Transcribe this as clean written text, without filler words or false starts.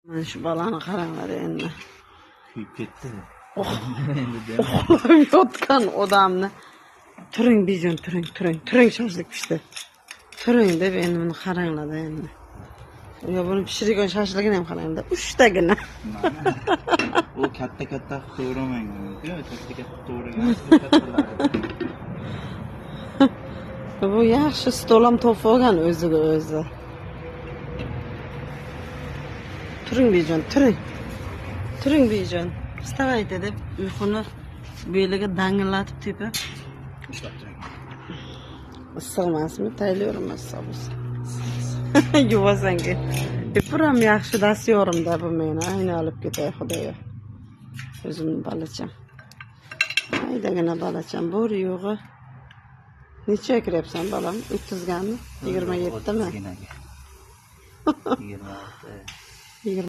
Mana shu bolani qaranglar endi. Kuyib ketdi. Oh. Endi dema. Uxlab yotgan odamni turing, bijon, turing, turing, turing, shashlik pishdi, turing deb. Endi buni qaranglar endi. Yo, buni pishirgan shashligini ham qaranglar, uchtagina. Mana. U katta katta qilib to'g'ramang. Katta katta to'g'ragan kattalari. Bu yaxshi stol ham topib olgan o'ziga o'zi. Turing, bijon, turing, turing, bijon, вставайте deb uyquni beliga dangillatib tepib. Ushlab turing. Issiq emasmi? Tayyormi issiq bo'lsa? Yuvasan ki. Buram yaxshi dastyorimda bu meni. Ayni olib ketay, xudoyo. O'zimni balacham. Haydagina balacham. Bor yo'g'i. Necha kiryapsan, bolam? 30 gami? 27 mi? 26. 20.